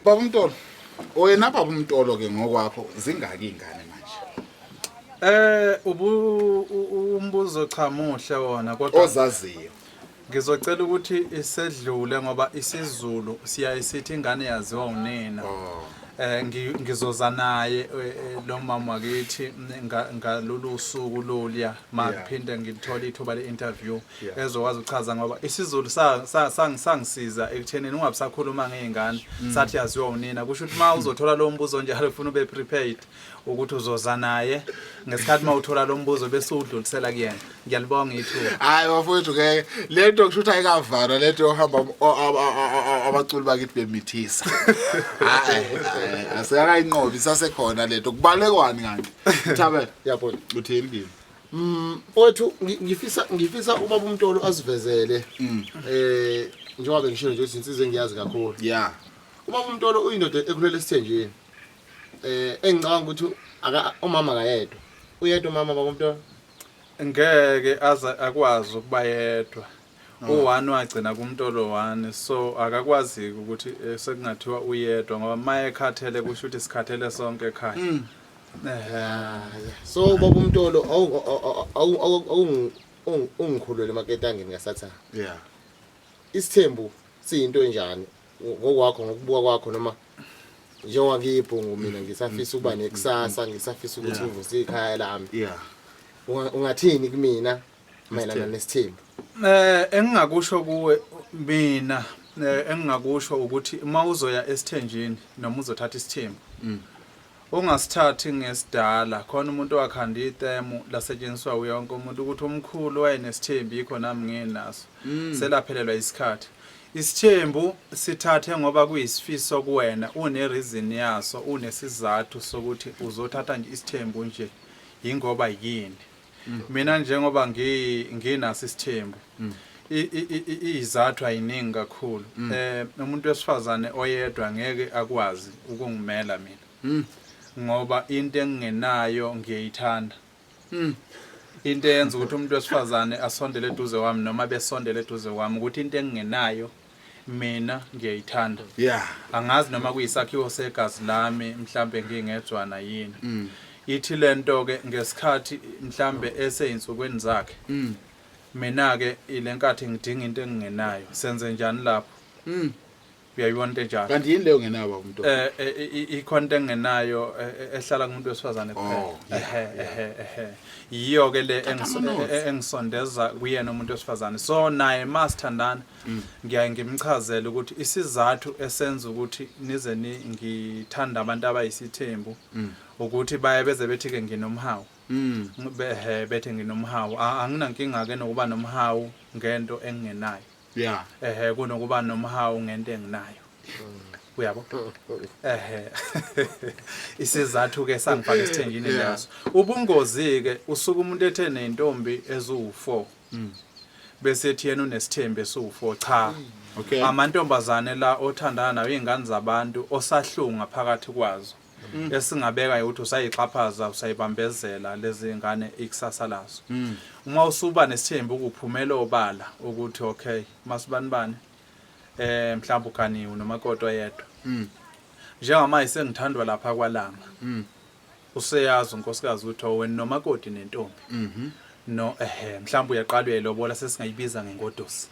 Baba uMtolo, wena baba uMtolo ke ngokwakho zingaki ingane manje? Ubu umbuzo cha muhle wona kodwa ozaziyo. Ngizocela ukuthi isedlule ngoba isiZulu siyaye sithi ingane yaziwa unina. Oh. Ngizoza naye lo mama wakithi ngalolu suku loluya makuphinde ngilithole ithuba le-interview ezokwazi ukuchaza ngoba isiZulu sangisiza ekuthenini ungabisakhuluma ngey'ngane sathi yaziwa unina. Kusho ukuthi uma uzothola lo mbuzo njalo ufuna ube prepared ukuthi uzoza naye ngesikhathi uma uthola lo mbuzo bese uwudlulisela kuyena. Ngiyalibonga ithuba. Hayi bafowethu, ngeke lento kusho ukuthi ayikavalwa lento yohamba abaculi bakithi bemithisa. Hayi, asikakayinqobi, isasekhona lento. Kubalekwane kanti. Thabela. Yabona. Uthini kimi? Mfowethu, ngifisa ubaba uMtolo asivezele njengoba bengishilo nje ukuthi insizwa engiyazi kakhulu. Ubaba uMtolo uyindoda ekhulele esithenjini. Engicabanga ukuthi aka umama kayedwa. Uyedwa umama baba uMtolo? Ngeke aze akwazi ukuba yedwa. U-one wagcina kuMtolo one, so akakwazi ukuthi sekungathiwa uyedwa ngoba maye ekhathele kusho ukuthi sikhathele sonke ekhaya. So baba uMtolo awungikhulule emaketangeni kaSathane. Isithembu siyinto enjani ngokwakho, ngokubuka kwakho, noma njengoba ngiyibhungu mina ngisafisa ukuba nekusasa, ngisafisa ukuthi ngivuse ikhaya lami. Ungathini kumina mayelana nesithembu? Engingakusho kuwe mina, engingakusho ukuthi uma uzoya esithenjini noma uzothatha isithembu, ungasithathi ngesidala. Khona umuntu owakhanda itemu lasetshenziswa uyonke umuntu ukuthi umkhulu wayenesithembu, yikho nami nginaso. Selaphelelwa isikhathi. Isithembu sithathe ngoba kuyisifiso kuwena, une reason yaso, unesizathu sokuthi uzothatha nje isithembu nje yingoba yini. Mina njengoba nginaso isithembu, izathu ayiningi kakhulu. Umuntu wesifazane oyedwa ngeke akwazi ukungimela mina. Ngoba into engingenayo ngiyayithanda. Into eyenza ukuthi umuntu wesifazane asondele eduze kwami noma besondele eduze kwami ukuthi into engingenayo mina ngiyayithanda. Angazi noma kuyisakhiwo segazi lami, mhlambe ngingedwana yini. Ithi lento ke ngesikhathi mhlambe eseyinsukwini zakhe. Mina ke ilenkathi ngidinga into engingenayo. Senze njani lapho? Uyayibona into enjalo? Kanti yini leyo ngenayo baba uMtolo? Ikhona into engenayo ehlala kumuntu wesifazane kuphela. Oh, yeah, Ehe, ehe, ehe. Yiyo ke le ama-notes. Engisondeza kuyena umuntu wesifazane. So naye masithandana ngiyaye ngimchazele ukuthi isizathu esenza ukuthi nize ngithanda abantu abayisithembu ukuthi baye beze bethi ke nginomhawu. Behe bethe nginomhawu. Anginankinga ke nokuba nomhawu ngento engingenayo. Ehe, kunokuba nomhawu ngento enginayo. Uyabo? Ehe. Isizathu ke sangifaka esithenjini leso. Ubungozi ke usuka umuntu ethe nentombi eziwu4. Bese ethi yena unesithembu esiwu4. Cha. Amantombazane la othandana nayo, izingane zabantu osahlunga phakathi kwazo. Esingabeka ukuthi usayixhaphaza, usayibambezela lezi ngane ikusasa lazo. Uma usuba nesithembu ukuphumela obala ukuthi okay, masibani bani mhlawumbe uganiwe nomakoti oyedwa. Njengamanje sengithandwa lapha kwaLanga. Useyazi unkosikazi ukuthi wena nomakoti nentombi. No, ehe, mhlawumbe uyaqala uyayilobola, sesingayibiza ngengodusi.